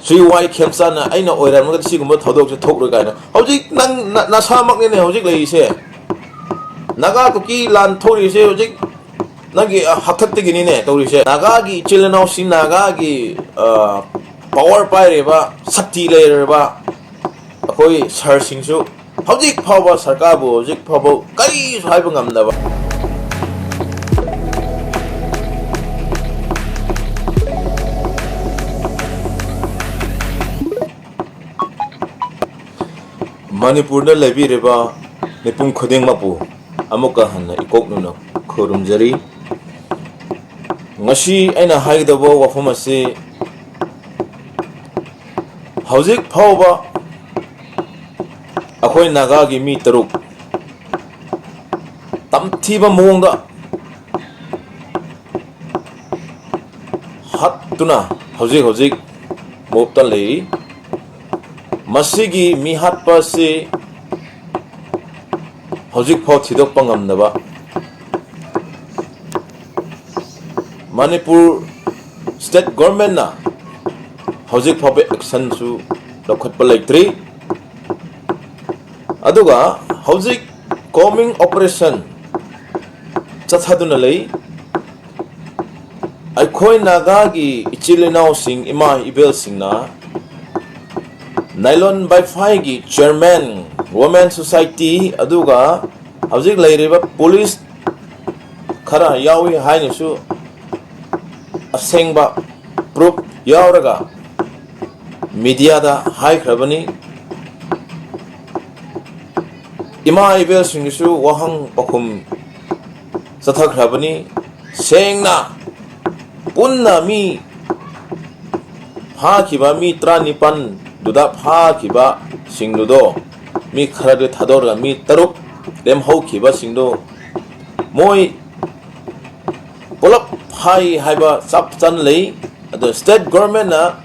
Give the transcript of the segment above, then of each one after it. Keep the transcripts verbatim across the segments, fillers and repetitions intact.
ꯁ꯭ꯔꯤ ꯋꯥꯏ ꯈꯦꯝꯆꯥꯟꯅ ꯑꯩꯅ ꯑꯣꯏꯔꯝꯃꯒꯗꯤ ꯁꯤꯒꯨꯝꯕ ꯊꯧꯗꯣꯛꯁꯦ ꯊꯣꯛꯂꯣꯏ ꯀꯥꯏꯅ꯫ ꯍꯧꯖꯤꯛ ꯅꯪ ꯅ-, ꯅꯁꯥꯃꯛꯅꯤꯅꯦ ꯍꯧꯖꯤꯛ ꯂꯩꯔꯤꯁꯦ꯫ ꯅꯥꯒꯥ ꯀꯨꯀꯤ ꯂꯥꯟ ꯊꯣꯛꯂꯤꯁꯦ ꯍꯧꯖꯤꯛ ꯅꯪꯒꯤ, ꯑ, ꯍꯛꯊꯛꯇꯒꯤꯅꯤꯅꯦ ꯇꯧꯔꯤꯁꯦ꯫ ꯅꯥꯒꯥꯒꯤ ꯏꯆꯤꯜ ꯏꯅꯥꯎꯁꯤꯡ, ꯅꯥꯒꯥꯒꯤ, ꯑ, ꯄꯋꯥꯔ ꯄꯥꯏꯔꯤꯕ, ꯁꯛꯇꯤ ꯂꯩꯔꯤꯕ ꯑꯩꯈꯣꯏ ꯁꯥꯔꯁꯤꯡꯁꯨ ꯍꯧꯖꯤꯛ ꯐꯥꯎꯕ ꯁꯔꯀꯥꯔꯕꯨ ꯍꯧꯖꯤꯛ ꯐꯥꯎꯕ ꯀꯔꯤꯁꯨ ꯍꯥꯏꯕ ꯉꯝꯗꯕ꯫ ꯃꯅꯤꯄꯨꯔꯗ ꯂꯩꯕꯤꯔꯤꯕ ꯃꯤꯄꯨꯝ ꯈꯨꯗꯤꯡꯃꯛꯄꯨ ꯑꯃꯨꯛꯀ ꯍꯟꯅ ꯏꯀꯣꯛꯅꯅ ꯈꯨꯔꯨꯝꯖꯔꯤ꯫ ꯉꯁꯤ ꯑꯩꯅ ꯍꯥꯏꯒꯗꯧꯕ ꯋꯥꯐꯝ ꯑꯁꯤ, ꯍꯧꯖꯤꯛ ꯐꯥꯎꯕ ꯑꯩꯈꯣꯏ ꯅꯥꯒꯥꯒꯤ ꯃꯤ ꯇꯔꯨꯛ ꯇꯝꯊꯤꯕ ꯃꯑꯣꯡꯗ ꯍꯥꯠꯇꯨꯅ ꯍꯧꯖꯤꯛ ꯍꯧꯖꯤꯛ ꯃꯣꯞꯇ ꯂꯩꯔꯤ꯫ ꯃꯁꯤꯒꯤ ꯃꯤ ꯍꯥꯠꯄ ꯑꯁꯤ ꯍꯧꯖꯤꯛꯐꯥꯎ ꯊꯤꯗꯣꯛꯄ ꯉꯝꯗꯕ꯫ ꯃꯅꯤꯄꯨꯔ ꯁ꯭ꯇꯦꯠ ꯒꯣꯔꯃꯦꯟꯅ ꯍꯧꯖꯤꯛ ꯐꯥꯎꯕ ꯑꯦꯛꯁꯟꯁꯨ ꯂꯧꯈꯠꯄ ꯂꯩꯇ꯭ꯔꯤ꯫ ꯑꯗꯨꯒ ꯍꯧꯖꯤꯛ ꯀꯣꯃꯤꯡ ꯑꯣꯄꯔꯦꯁꯟ ꯆꯠꯊꯗꯨꯅ ꯂꯩ꯫ ꯑꯩꯈꯣꯏ ꯅꯥꯒꯥꯒꯤ ꯏꯆꯤꯜ ꯏꯅꯥꯎꯁꯤꯡ, ꯏꯃꯥ ꯏꯕꯦꯜꯁꯤꯡꯅ ꯅꯥꯏꯂꯣꯟ ꯕꯥꯏꯐꯥꯏꯒꯤ ꯆꯤꯌꯔꯃꯦꯟ, ꯋꯨꯃꯦꯟ ꯁꯣꯁꯥꯏꯇꯤ, ꯑꯗꯨꯒ ꯍꯧꯖꯤꯛ ꯂꯩꯔꯤꯕ ꯄꯨꯂꯤꯁ ꯈꯔ ꯌꯥꯎꯏ ꯍꯥꯏꯅꯁꯨ ꯑꯁꯦꯡꯕ ꯄ꯭ꯔꯨꯐ ꯌꯥꯎꯔꯒ ꯃꯤꯗꯤꯌꯥꯗ ꯍꯥꯏꯈ꯭ꯔꯕꯅꯤ꯫ ꯏꯃꯥ ꯏꯕꯦꯜꯁꯤꯡꯒꯤꯁꯨ ꯋꯥꯍꯪ ꯄꯥꯎꯈꯨꯝ ꯆꯠꯊꯈ꯭ꯔꯕꯅꯤ꯫ ꯁꯦꯡꯅ ꯄꯨꯟꯅ ꯃꯤ ꯐꯥꯈꯤꯕ ꯃꯤ ꯇꯔꯥꯅꯤꯄꯥꯟꯗꯨꯗ ꯐꯥꯈꯤꯕꯁꯤꯡꯗꯨꯗꯣ ꯃꯤ ꯈꯔꯗꯤ ꯊꯥꯗꯣꯛꯂꯒ ꯃꯤ ꯇꯔꯨꯛ ꯂꯦꯝꯍꯧꯈꯤꯕꯁꯤꯡꯗꯣ ꯃꯣꯏ ꯄꯨꯂꯞ ꯐꯥꯏ ꯍꯥꯏꯕ ꯆꯞ ꯆꯥꯅ ꯂꯩ꯫ ꯑꯗꯣ ꯁ꯭ꯇꯦꯠ ꯒꯣꯔꯃꯦꯟꯅ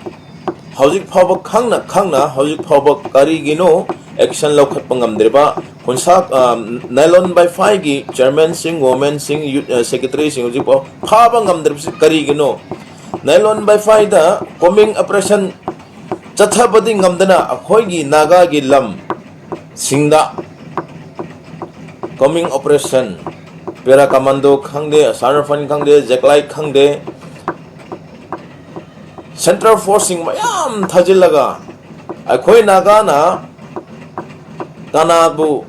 ꯍꯧꯖꯤꯛ ꯐꯥꯎꯕ ꯈꯪꯅ ꯈꯪꯅ ꯍꯧꯖꯤꯛ ꯐꯥꯎꯕ ꯀꯔꯤꯒꯤꯅꯣ ꯑꯦꯛꯁꯟ ꯂꯧꯈꯠꯄ ꯉꯝꯗ꯭ꯔꯤꯕ? ꯈꯨꯟꯁꯥ-, ꯑ, ꯅꯥꯏꯂꯣꯟ ꯕꯥꯏꯐꯥꯏꯒꯤ ꯆꯤꯌꯔꯃꯦꯟꯁꯤꯡ, ꯋꯨꯃꯦꯟꯁꯤꯡ, ꯌꯨꯠ, ꯑ, ꯁꯦꯀ꯭ꯔꯦꯇꯔꯤꯁꯤꯡ ꯍꯧꯖꯤꯛꯐꯥꯎ ꯐꯥꯕ ꯉꯝꯗ꯭ꯔꯤꯕꯁꯤ ꯀꯔꯤꯒꯤꯅꯣ? ꯅꯥꯏꯂꯣꯟ ꯕꯥꯏꯐꯥꯏꯗ ꯀꯣꯃꯤꯡ ꯑꯣꯄꯔꯦꯁꯟ ꯆꯠꯊꯕꯗꯤ ꯉꯝꯗꯅ ꯑꯩꯈꯣꯏꯒꯤ ꯅꯥꯒꯥꯒꯤ ꯂꯝꯁꯤꯡꯗ combing operation, para commando ꯈꯪꯗꯦ, Assam Rifle ꯈꯪꯗꯦ, Jack Light ꯈꯪꯗꯦ, central forceꯁꯤꯡ ꯃꯌꯥꯝ ꯊꯥꯖꯤꯜꯂꯒ ꯑꯩꯈꯣꯏ ꯅꯥꯒꯥꯅ ꯀꯅꯥꯕꯨ,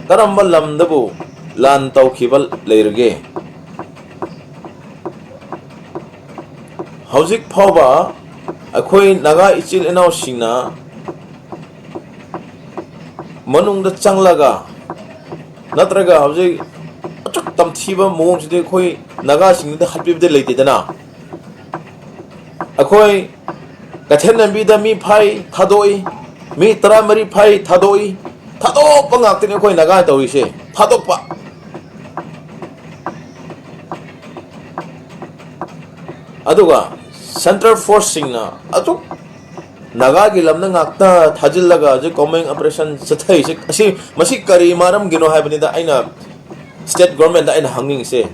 ꯀꯔꯝꯕ ꯂꯝꯗꯕꯨ ꯂꯥꯟ ꯇꯧꯈꯤꯕ ꯂꯩꯔꯒꯦ? ꯍꯧꯖꯤꯛ ꯐꯥꯎꯕ ꯑꯩꯈꯣꯏ ꯅꯥꯒꯥ ꯏꯆꯤꯜ ꯏꯅꯥꯎꯁꯤꯡꯅ ꯃꯅꯨꯡꯗ ꯆꯪꯂꯒ, ꯅꯠꯇ꯭ꯔꯒ ꯍꯧꯖꯤꯛ ꯑꯁꯨꯛ ꯇꯝꯊꯤꯕ ꯃꯑꯣꯡꯁꯤꯗꯤ ꯑꯩꯈꯣꯏ ꯅꯥꯒꯥꯁꯤꯡꯗ ꯍꯥꯠꯄꯤꯕꯗꯤ ꯂꯩꯇꯦꯗꯅ꯫ ꯑꯩꯈꯣꯏ ꯀꯩꯊꯦꯜ ꯂꯝꯕꯤꯗ ꯃꯤ ꯐꯥꯏ, ꯊꯥꯗꯣꯛꯏ, ꯃꯤ ꯇꯔꯥꯃꯔꯤ ꯐꯥꯏ, ꯊꯥꯗꯣꯛꯏ, ꯊꯥꯗꯣꯛꯄ ꯉꯥꯛꯇꯅꯤ ꯑꯩꯈꯣꯏ ꯅꯥꯒꯥꯅ ꯇꯧꯔꯤꯁꯦ, ꯊꯥꯗꯣꯛꯄ꯫ ꯑꯗꯨꯒ central forceꯁꯤꯡꯅ ꯑꯗꯨꯛ ꯅꯥꯒꯥꯒꯤ ꯂꯝꯗ ꯉꯥꯛꯇ ꯊꯥꯖꯤꯜꯂꯒ ꯍꯧꯖꯤꯛ combing operation ꯆꯠꯊꯔꯤꯁꯦ, ꯑꯁꯤ, ꯃꯁꯤ ꯀꯔꯤ ꯃꯔꯝꯒꯤꯅꯣ ꯍꯥꯏꯕꯅꯤꯗ ꯑꯩꯅ state governmentꯇ ꯑꯩꯅ ꯍꯪꯅꯤꯡꯉꯤꯁꯦ꯫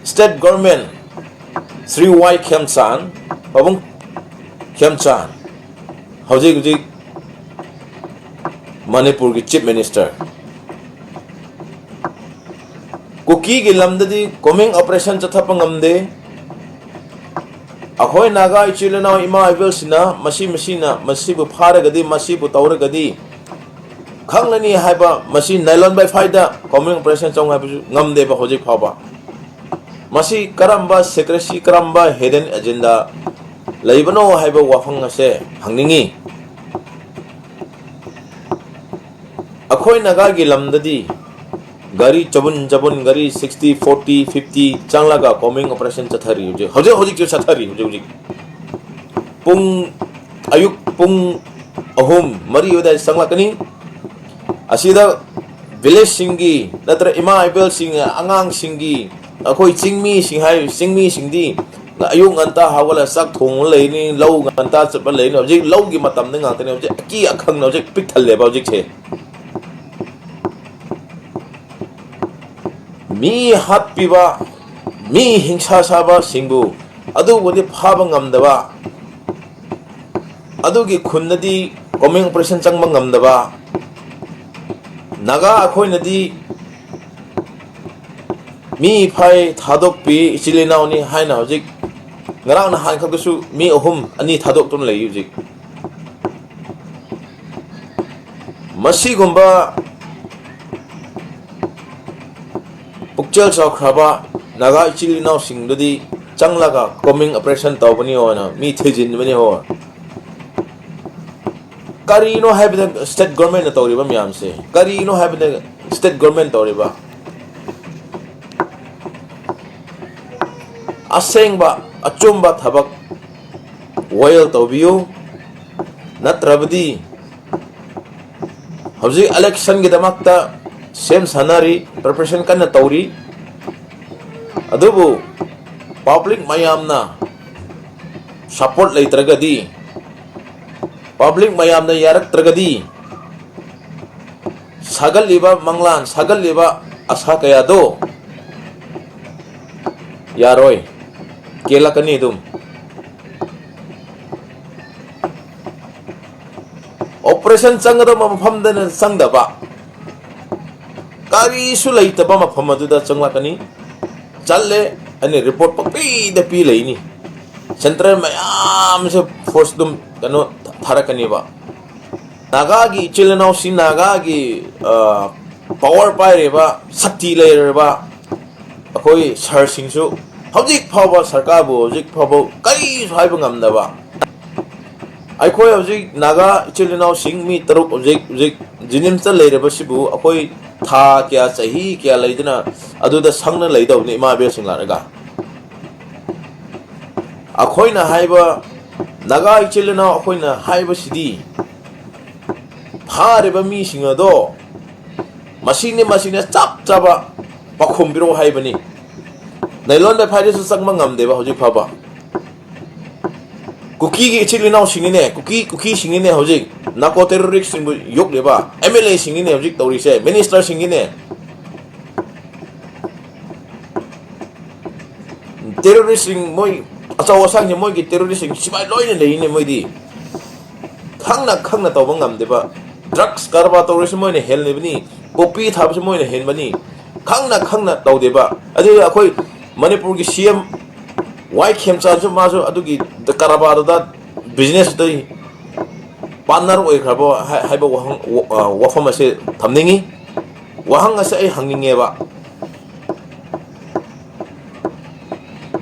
State government, ꯁ꯭ꯔꯤ ꯋꯥꯏ ꯈꯦꯝꯆꯥꯟ, ꯄꯥꯕꯨꯡ ꯈꯦꯝꯆꯥꯟ, ꯍꯧꯖꯤꯛ ꯍꯧꯖꯤꯛ ꯃꯅꯤꯄꯨꯔꯒꯤ Chief Minister꯫ ꯀꯨꯀꯤꯒꯤ ꯂꯝꯗꯗꯤ combing operation ꯆꯠꯊꯕ ꯉꯝꯗꯦ꯫ ꯑꯩꯈꯣꯏ ꯅꯥꯒꯥ ꯏꯆꯤꯜ ꯏꯅꯥꯎ ꯏꯃꯥ ꯏꯕꯦꯜꯁꯤꯡꯅ ꯃꯁꯤ, ꯃꯁꯤꯅ, ꯃꯁꯤꯕꯨ ꯐꯥꯔꯒꯗꯤ, ꯃꯁꯤꯕꯨ ꯇꯧꯔꯒꯗꯤ ꯈꯪꯂꯅꯤ ꯍꯥꯏꯕ, ꯃꯁꯤ ꯅꯥꯏꯂꯣꯟ ꯕꯥꯏꯐꯥꯏꯗ combing operation ꯆꯪꯉꯨ ꯍꯥꯏꯕꯁꯨ ꯉꯝꯗꯦꯕ ꯍꯧꯖꯤꯛ ꯐꯥꯎꯕ꯫ ꯃꯁꯤ ꯀꯔꯝꯕ secrecy, ꯀꯔꯝꯕ hidden agenda ꯂꯩꯕꯅꯣ ꯍꯥꯏꯕ ꯋꯥꯐꯝ ꯑꯁꯦ ꯍꯪꯅꯤꯡꯉꯤ꯫ ꯑꯩꯈꯣꯏ ꯅꯥꯒꯥꯒꯤ ꯂꯝꯗꯗꯤ ꯒꯥꯔꯤ ꯆꯕꯨꯟ ꯆꯕꯨꯟ, ꯒꯥꯔꯤ sixty, forty, fifty ꯆꯪꯂꯒ combing operation ꯆꯠꯊꯔꯤ ꯍꯧꯖꯤꯛ, ꯍꯧꯖꯤꯛ ꯍꯧꯖꯤꯛꯁꯨ ꯆꯠꯊꯔꯤ ꯍꯧꯖꯤꯛ ꯍꯧꯖꯤꯛ꯫ ꯄꯨꯡ ꯑꯌꯨꯛ ꯄꯨꯡ ꯑꯍꯨꯝ, ꯃꯔꯤ ꯑꯗꯨꯋꯥꯏꯗ ꯆꯪꯂꯛꯀꯅꯤ꯫ ꯑꯁꯤꯗ villageꯁꯤꯡꯒꯤ ꯅꯠꯇ꯭ꯔ ꯏꯃꯥ ꯏꯕꯦꯜꯁꯤꯡ, ꯑꯉꯥꯡꯁꯤꯡꯒꯤ, ꯑꯩꯈꯣꯏ ꯆꯤꯡꯃꯤꯁꯤꯡ ꯍꯥꯏꯔꯤꯕ ꯆꯤꯡꯃꯤꯁꯤꯡꯗꯤ ꯑꯌꯨꯛ ꯉꯟꯇꯥ ꯍꯧꯒꯠꯂꯒ ꯆꯥꯛ ꯊꯣꯡꯉ ꯂꯩꯅꯤ, ꯂꯧ ꯉꯟꯇꯥ ꯆꯠꯄ ꯂꯩꯅꯤ꯫ ꯍꯧꯖꯤꯛ ꯂꯧꯒꯤ ꯃꯇꯝꯗ ꯉꯥꯛꯇꯅꯤ꯫ ꯍꯧꯖꯤꯛ ꯑꯀꯤ ꯑꯈꯪꯅ ꯍꯧꯖꯤꯛ ꯄꯤꯛ ꯊꯜꯂꯦꯕ ꯍꯧꯖꯤꯛꯁꯦ꯫ ꯃꯤ ꯍꯥꯠꯄꯤꯕ, ꯃꯤ ꯍꯤꯡꯁꯥ ꯁꯥꯕꯁꯤꯡꯕꯨ ꯑꯗꯨꯕꯨꯗꯤ ꯐꯥꯕ ꯉꯝꯗꯕ, ꯑꯗꯨꯒꯤ ꯈꯨꯟꯗꯗꯤ combing operation ꯆꯪꯕ ꯉꯝꯗꯕ, ꯅꯥꯒꯥ ꯑꯩꯈꯣꯏꯅꯗꯤ ꯃꯤ ꯐꯥꯏ, ꯊꯥꯗꯣꯛꯄꯤ, ꯏꯆꯤꯜ ꯏꯅꯥꯎꯅꯤ ꯍꯥꯏꯅ ꯍꯧꯖꯤꯛ ꯉꯔꯥꯡ ꯅꯍꯥꯟ ꯈꯛꯇꯁꯨ ꯃꯤ ꯑꯍꯨꯝ, ꯑꯅꯤ ꯊꯥꯗꯣꯛꯇꯨꯅ ꯂꯩ ꯍꯧꯖꯤꯛ꯫ ꯃꯁꯤꯒꯨꯝꯕ ꯄꯨꯛꯆꯦꯜ ꯆꯥꯎꯈ꯭ꯔꯕ ꯅꯥꯒꯥ ꯏꯆꯤꯜ ꯏꯅꯥꯎꯁꯤꯡꯗꯨꯗꯤ ꯆꯪꯂꯒ combing operation ꯇꯧꯕꯅꯤ ꯍꯥꯏꯅ ꯃꯤ ꯊꯤꯖꯤꯟꯕꯅꯤ ꯍꯣꯏ꯫ ꯀꯔꯤꯅꯣ ꯍꯥꯏꯕꯗ state government ꯅ ꯇꯧꯔꯤꯕ ꯃꯌꯥꯝꯁꯦ? ꯀꯔꯤꯅꯣ ꯍꯥꯏꯕꯗ state government ꯇꯧꯔꯤꯕ? ꯑꯁꯦꯡꯕ ꯑꯆꯨꯝꯕ ꯊꯕꯛ ꯋꯥꯌꯦꯜ ꯇꯧꯕꯤꯌꯨ, ꯅꯠꯇ꯭ꯔꯕꯗꯤ ꯍꯧꯖꯤꯛ election ꯒꯤꯗꯃꯛꯇ ꯁꯦꯝ ꯁꯥꯟꯅꯔꯤ, preparation ꯀꯟꯅ ꯇꯧꯔꯤ꯫ ꯑꯗꯨꯕꯨ public ꯃꯌꯥꯝꯅ support ꯂꯩꯇ꯭ꯔꯒꯗꯤ, public ꯃꯌꯥꯝꯅ ꯌꯥꯔꯛꯇ꯭ꯔꯒꯗꯤ, ꯁꯥꯒꯠꯂꯤꯕ ꯃꯪꯂꯥꯟ, ꯁꯥꯒꯠꯂꯤꯕ ꯑꯁꯥ ꯀꯌꯥꯗꯣ ꯌꯥꯔꯣꯏ, ꯀꯦꯜꯂꯛꯀꯅꯤ ꯑꯗꯨꯝ꯫ Operation ꯆꯪꯒꯗꯕ ꯃꯐꯝꯗꯅ ꯆꯪꯗꯕ, ꯀꯔꯤꯁꯨ ꯂꯩꯇꯕ ꯃꯐꯝ ꯑꯗꯨꯗ ꯆꯪꯂꯛꯀꯅꯤ꯫ ꯆꯠꯂꯦ, ꯑꯩꯅ report ꯄꯪꯄꯤꯗ ꯄꯤ ꯂꯩꯅꯤ꯫ Central ꯃꯌꯥꯝꯁꯦ force ꯑꯗꯨꯝ ꯀꯩꯅꯣ ꯊꯥꯔꯛꯀꯅꯦꯕ꯫ ꯅꯥꯒꯥꯒꯤ ꯏꯆꯤꯜ ꯏꯅꯥꯎꯁꯤꯡ, ꯅꯥꯒꯥꯒꯤ, ꯑ, power ꯄꯥꯏꯔꯤꯕ, ꯁꯛꯇꯤ ꯂꯩꯔꯤꯕ ꯑꯩꯈꯣꯏ ꯁꯔꯁꯤꯡꯁꯨ ꯍꯧꯖꯤꯛ ꯐꯥꯎꯕ ꯁꯔꯀꯥꯔꯕꯨ ꯍꯧꯖꯤꯛ ꯐꯥꯎꯕ ꯀꯔꯤꯁꯨ ꯍꯥꯏꯕ ꯉꯝꯗꯕ꯫ ꯑꯩꯈꯣꯏ ꯍꯧꯖꯤꯛ ꯅꯥꯒꯥ ꯏꯆꯤꯜ ꯏꯅꯥꯎꯁꯤꯡ ꯃꯤ ꯇꯔꯨꯛ ꯍꯧꯖꯤꯛ, ꯍꯧꯖꯤꯛ ꯖꯤꯅꯤꯝꯁꯇ ꯂꯩꯔꯤꯕꯁꯤꯕꯨ ꯑꯩꯈꯣꯏ ꯊꯥ ꯀꯌꯥ, ꯆꯍꯤ ꯀꯌꯥ ꯂꯩꯗꯅ ꯑꯗꯨꯗ ꯁꯪꯅ ꯂꯩꯗꯧꯕꯅꯤ, ꯏꯃꯥ ꯏꯕꯦꯜꯁꯤꯡ ꯂꯥꯛꯂꯒ꯫ ꯑꯩꯈꯣꯏꯅ ꯍꯥꯏꯕ, ꯅꯥꯒꯥ ꯏꯆꯤꯜ ꯏꯅꯥꯎ ꯑꯩꯈꯣꯏꯅ ꯍꯥꯏꯕꯁꯤꯗꯤ, ꯐꯥꯔꯤꯕ ꯃꯤꯁꯤꯡ ꯑꯗꯣ ꯃꯁꯤꯅꯤ, ꯃꯁꯤꯅ ꯆꯞ ꯆꯥꯕ ꯄꯥꯎꯈꯨꯝ ꯄꯤꯔꯛꯑꯣ ꯍꯥꯏꯕꯅꯤ꯫ ꯅꯩꯂꯣꯟꯗ ꯐꯥꯏꯗꯁꯨ ꯆꯪꯕ ꯉꯝꯗꯦꯕ ꯍꯧꯖꯤꯛ ꯐꯥꯎꯕ꯫ ꯀꯨꯀꯤꯒꯤ ꯏꯆꯤꯜ ꯏꯅꯥꯎꯁꯤꯡꯅꯤꯅꯦ, ꯀꯨꯀꯤ, ꯀꯨꯀꯤꯁꯤꯡꯅꯤꯅꯦ ꯍꯧꯖꯤꯛ narco terrorist ꯁꯤꯡꯕꯨ ꯌꯣꯛꯂꯤꯕ, MLA ꯁꯤꯡꯅꯤꯅꯦ ꯍꯧꯖꯤꯛ ꯇꯧꯔꯤꯁꯦ, minister ꯁꯤꯡꯅꯤꯅꯦ꯫ Terrorist ꯁꯤꯡ, ꯃꯣꯏ ꯑꯆꯧ ꯑꯁꯥꯡꯁꯦ, ꯃꯣꯏꯒꯤ terrorist ꯁꯤꯡ ꯁꯤꯐꯥꯏ ꯂꯣꯏꯅ ꯂꯩꯅꯦ ꯃꯣꯏꯗꯤ꯫ ꯈꯪꯅ ꯈꯪꯅ ꯇꯧꯕ ꯉꯝꯗꯦꯕ꯫ ꯗ꯭ꯔꯒꯁ ꯀꯔꯕꯥꯔ ꯇꯧꯔꯁꯨ ꯃꯣꯏꯅ ꯍꯦꯜꯂꯤꯕꯅꯤ, ꯄꯣꯄꯤ ꯊꯥꯕꯁꯨ ꯃꯣꯏꯅ ꯍꯦꯟꯕꯅꯤ, ꯈꯪꯅ ꯈꯪꯅ ꯇꯧꯗꯦꯕ꯫ ꯑꯗꯨꯒ ꯑꯩꯈꯣꯏ ꯃꯅꯤꯄꯨꯔꯒꯤ ꯁꯤ ꯑꯦꯝ ꯋꯥꯏ ꯈꯦꯝꯆꯥꯟꯁꯨ ꯃꯥꯁꯨ ꯑꯗꯨꯒꯤ ꯀꯔꯕꯥꯔꯗꯨꯗ, ꯕꯤꯖꯤꯅꯦꯁꯇꯨꯗ ꯄꯥꯔꯠꯅꯔ ꯑꯣꯏꯈ꯭ꯔꯕ ꯍꯥꯏ-, ꯍꯥꯏꯕ ꯋꯥꯍꯪ, ꯋꯥ-, ꯋꯥꯐꯝ ꯑꯁꯦ ꯊꯝꯅꯤꯡꯉꯤ꯫ ꯋꯥꯍꯪ ꯑꯁꯦ ꯑꯩ ꯍꯪꯅꯤꯡꯉꯦꯕ꯫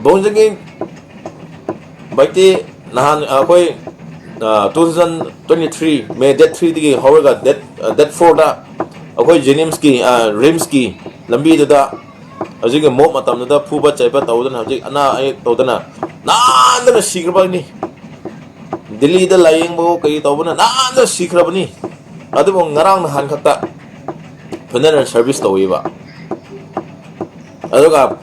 ꯕꯣꯟꯖꯒꯤ ꯕꯥꯏꯇꯤ ꯅꯍꯥꯟ ꯑꯩꯈꯣꯏ, ꯑ, two thousand twenty three May date threeꯗꯒꯤ ꯍꯧꯔꯒ date, ꯑ, date fourꯗ ꯑꯩꯈꯣꯏ ꯖꯦꯅꯤꯝꯁꯀꯤ, ꯑ, ꯔꯤꯝꯁꯀꯤ ꯂꯝꯕꯤꯗꯨꯗ ꯍꯧꯖꯤꯛꯀꯤ ꯃꯣꯞ ꯃꯇꯝꯗꯨꯗ ꯐꯨꯕ ꯆꯩꯕ ꯇꯧꯗꯅ ꯍꯧꯖꯤꯛ ꯑꯅꯥ ꯑꯌꯦꯛ ꯇꯧꯗꯅ ꯅꯥꯟꯗꯅ ꯁꯤꯈ꯭ꯔꯕꯅꯤ꯫ ꯗꯤꯜꯂꯤꯗ ꯂꯥꯏꯌꯦꯡꯕ ꯀꯔꯤ ꯇꯧꯕꯅ ꯅꯥꯟꯗꯅ ꯁꯤꯈ꯭ꯔꯕꯅꯤ꯫ ꯑꯗꯨꯕꯨ ꯉꯔꯥꯡ ꯅꯍꯥꯟ ꯈꯛꯇ funeral service ꯇꯧꯋꯦꯕ꯫ ꯑꯗꯨꯒ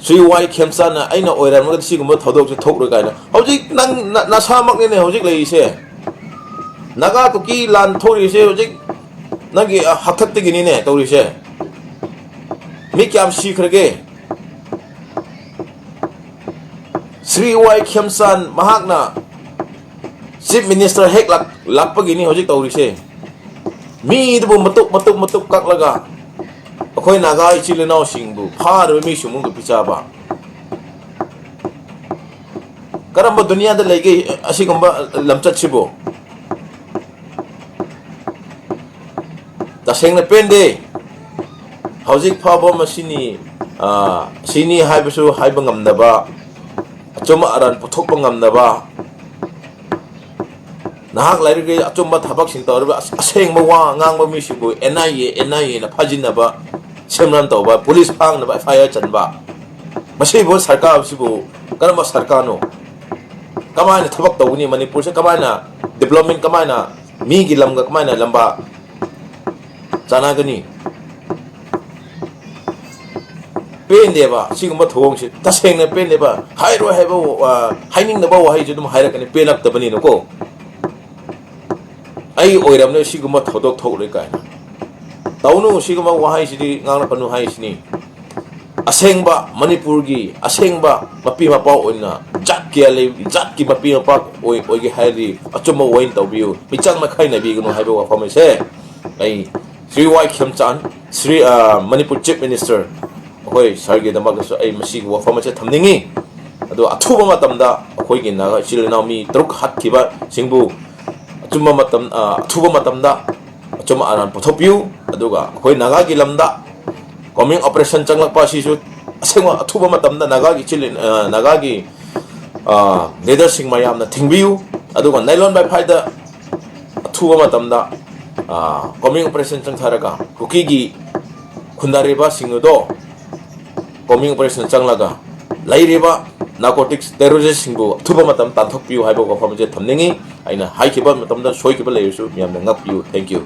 ꯁ꯭ꯔꯤ ꯋꯥꯏ ꯈꯦꯝꯆꯥꯟꯅ ꯑꯩꯅ ꯑꯣꯏꯔꯝꯃꯒꯗꯤ ꯁꯤꯒꯨꯝꯕ ꯊꯧꯗꯣꯛꯁꯦ ꯊꯣꯛꯂꯣꯏ ꯀꯥꯏꯅ꯫ ꯍꯧꯖꯤꯛ ꯅꯪ ꯅ-, ꯅꯁꯥꯃꯛꯅꯤꯅꯦ ꯍꯧꯖꯤꯛ ꯂꯩꯔꯤꯁꯦ꯫ ꯅꯥꯒꯥ ꯀꯨꯀꯤ ꯂꯥꯟ ꯊꯣꯛꯂꯤꯁꯦ ꯍꯧꯖꯤꯛ ꯅꯪꯒꯤ, ꯑ, ꯍꯥꯛꯇꯛꯇꯒꯤꯅꯤꯅꯦ ꯇꯧꯔꯤꯁꯦ꯫ ꯃꯤ ꯀꯌꯥꯝ ꯁꯤꯈ꯭ꯔꯒꯦ? ꯁ꯭ꯔꯤ ꯋꯥꯏ ꯈꯦꯝꯆꯥꯟ ꯃꯍꯥꯛꯅ ꯆꯤꯐ ꯃꯤꯅꯤꯁꯇꯔ ꯍꯦꯛ ꯂꯥꯛ-, ꯂꯥꯛꯄꯒꯤꯅꯤ ꯍꯧꯖꯤꯛ ꯇꯧꯔꯤꯁꯦ꯫ ꯃꯤꯗꯨꯕꯨ ꯃꯇꯨꯞ, ꯃꯇꯨꯞ, ꯃꯇꯨꯞ ꯀꯛꯂꯒ ꯑꯩꯈꯣꯏ ꯅꯥꯒꯥ ꯏꯆꯤꯜ ꯏꯅꯥꯎꯁꯤꯡꯕꯨ ꯐꯥꯔꯕ ꯃꯤꯁꯤꯡꯕꯨ ꯄꯤꯖꯕ꯫ ꯀꯔꯝꯕ ꯗꯨꯅꯤꯌꯥꯗ ꯂꯩꯒꯦ ꯑꯁꯤꯒꯨꯝꯕ ꯂꯝꯆꯠꯁꯤꯕꯨ? ꯇꯁꯦꯡꯅ ꯄꯦꯟꯗꯦ꯫ ꯍꯧꯖꯤꯛ ꯐꯥꯎꯕ ꯃꯁꯤꯅꯤ, ꯑ, ꯁꯤꯅꯤ ꯍꯥꯏꯕꯁꯨ ꯍꯥꯏꯕ ꯉꯝꯗꯕ, ꯑꯆꯨꯝ ꯑꯔꯥꯟ ꯄꯨꯊꯣꯛꯄ ꯉꯝꯗꯕ, ꯅꯍꯥꯛ ꯂꯥꯏꯔꯤꯛꯀꯤ ꯑꯆꯨꯝꯕ ꯊꯕꯛꯁꯤꯡ ꯇꯧꯔꯤꯕ ꯑꯁ-, ꯑꯁꯦꯡꯕ ꯋꯥ ꯉꯥꯡꯕ ꯃꯤꯁꯤꯡꯕꯨ N I A, N I A ꯅ ꯐꯥꯖꯤꯟꯅꯕ, ꯁꯦꯝꯔꯟ ꯇꯧꯕ, ꯄꯨꯂꯤꯁ ꯐꯥꯡꯅꯕ F I R ꯆꯟꯕ, ꯃꯁꯤꯕꯨ ꯁꯔꯀꯥꯔꯁꯤꯕꯨ ꯀꯔꯝꯕ ꯁꯔꯀꯥꯔꯅꯣ? ꯀꯃꯥꯏꯅ ꯊꯕꯛ ꯇꯧꯒꯅꯤ? ꯃꯅꯤꯄꯨꯔꯁꯦ ꯀꯃꯥꯏꯅ development, ꯀꯃꯥꯏꯅ ꯃꯤꯒꯤ ꯂꯝꯒ ꯀꯃꯥꯏꯅ ꯂꯝꯕꯥ ꯆꯥꯟꯅꯒꯅꯤ? ꯄꯦꯟꯗꯦꯕ ꯁꯤꯒꯨꯝꯕ ꯊꯧꯑꯣꯡꯁꯦ꯫ ꯇꯁꯦꯡꯅ ꯄꯦꯟꯗꯦꯕ꯫ ꯍꯥꯏꯔꯣꯏ ꯍꯥꯏꯕ, ꯑ, ꯍꯥꯏꯅꯤꯡꯗꯕ ꯋꯥꯍꯩꯁꯨ ꯑꯗꯨꯝ ꯍꯥꯏꯔꯛꯀꯅꯤ, ꯄꯦꯜꯂꯛꯇꯕꯅꯤꯅꯀꯣ꯫ ꯑꯩ ꯑꯣꯏꯔꯝꯂꯦ ꯁꯤꯒꯨꯝꯕ ꯊꯧꯗꯣꯛ ꯊꯣꯛꯂꯣꯏ ꯀꯥꯏꯅ꯫ ꯇꯧꯅꯨ ꯁꯤꯒꯨꯝꯕ ꯋꯥꯍꯩꯁꯤꯗꯤ, ꯉꯥꯡꯂꯛꯀꯅꯨ ꯍꯥꯏꯁꯤꯅꯤ꯫ ꯑꯁꯦꯡꯕ ꯃꯅꯤꯄꯨꯔꯒꯤ ꯑꯁꯦꯡꯕ ꯃꯄꯤ ꯃꯄꯥ ꯑꯣꯏꯅ ꯖꯥꯠ ꯀꯌꯥ ꯂꯩ, ꯖꯥꯠꯀꯤ ꯃꯄꯤ ꯃꯄꯥ ꯑꯣꯏ-, ꯑꯣꯏꯒꯦ ꯍꯥꯏꯔꯗꯤ ꯑꯆꯨꯝꯕ ꯑꯣꯏꯅ ꯇꯧꯕꯤꯌꯨ, ꯃꯤꯆꯪ ꯃꯈꯥꯏ ꯅꯥꯏꯕꯤꯒꯅꯨ ꯍꯥꯏꯕ ꯋꯥꯐꯝ ꯑꯁꯦ ꯑꯩ ꯁ꯭ꯔꯤ ꯋꯥꯏ ꯈꯦꯝꯆꯥꯟ, ꯁ꯭ꯔꯤ, ꯑ, ꯃꯅꯤꯄꯨꯔ ꯆꯤꯐ ꯃꯤꯅꯤꯁꯇꯔ, ꯑꯩꯈꯣꯏ ꯁꯥꯔꯒꯤꯗꯃꯛꯇꯁꯨ ꯑꯩ ꯃꯁꯤꯒꯤ ꯋꯥꯐꯝ ꯑꯁꯦ ꯊꯝꯅꯤꯡꯉꯤ꯫ ꯑꯗꯣ ꯑꯊꯨꯕ ꯃꯇꯝꯗ ꯑꯩꯈꯣꯏꯒꯤ ꯅꯥꯒꯥ ꯏꯆꯤꯜ ꯏꯅꯥꯎ ꯃꯤ ꯇꯔꯨꯛ ꯍꯥꯠꯈꯤꯕꯁꯤꯡꯕꯨ ꯑꯆꯨꯝꯕ ꯃꯇꯝ, ꯑ, ꯑꯊꯨꯕ ꯃꯇꯝꯗ ꯑꯆꯨꯝ ꯑꯔꯥꯟ ꯄꯨꯊꯣꯛꯄꯤꯌꯨ꯫ ꯑꯗꯨꯒ ꯑꯩꯈꯣꯏ ꯅꯥꯒꯥꯒꯤ ꯂꯝꯗ ꯀꯣꯃꯤꯡ ꯑꯣꯄꯔꯦꯁꯟ ꯆꯪꯂꯛꯄ ꯑꯁꯤꯁꯨ ꯑꯁꯦꯡꯕ ꯑꯊꯨꯕ ꯃꯇꯝꯗ ꯅꯥꯒꯥꯒꯤ ꯏꯆꯤꯜ ꯏꯟ-, ꯑ, ꯅꯥꯒꯥꯒꯤ, ꯑ, ꯂꯤꯗꯔꯁꯤꯡ ꯃꯌꯥꯝꯅ ꯊꯤꯡꯕꯤꯌꯨ꯫ ꯑꯗꯨꯒ ꯅꯥꯏꯂꯣꯟ ꯕꯥꯏꯐꯥꯏꯗ ꯑꯊꯨꯕ ꯃꯇꯝꯗ, ꯑ, ꯀꯣꯃꯤꯡ ꯑꯣꯄꯔꯦꯁꯟ ꯆꯪꯊꯔꯒ ꯀꯨꯀꯤꯒꯤ ꯈꯨꯟꯗꯥꯔꯤꯕꯁꯤꯡ ꯑꯗꯣ ꯀꯣꯃꯤꯡ ꯑꯣꯄꯔꯦꯁꯟ ꯆꯪꯂꯒ ꯂꯩꯔꯤꯕ ꯅꯥꯔꯀꯣꯇꯤꯛꯁ ꯇꯦꯔꯣꯔꯤꯁꯁꯤꯡꯕꯨ ꯑꯊꯨꯕ ꯃꯇꯝ ꯇꯥꯟꯊꯣꯛꯄꯤꯌꯨ ꯍꯥꯏꯕ ꯋꯥꯐꯝ ꯑꯁꯦ ꯊꯝꯅꯤꯡꯉꯤ꯫ ꯑꯩꯅ ꯍꯥꯏꯈꯤꯕ ꯃꯇꯝꯗ ꯁꯣꯏꯈꯤꯕ ꯂꯩꯔꯁꯨ ꯃꯌꯥꯝꯅ ꯉꯥꯛꯄꯤꯌꯨ꯫ Thank you꯫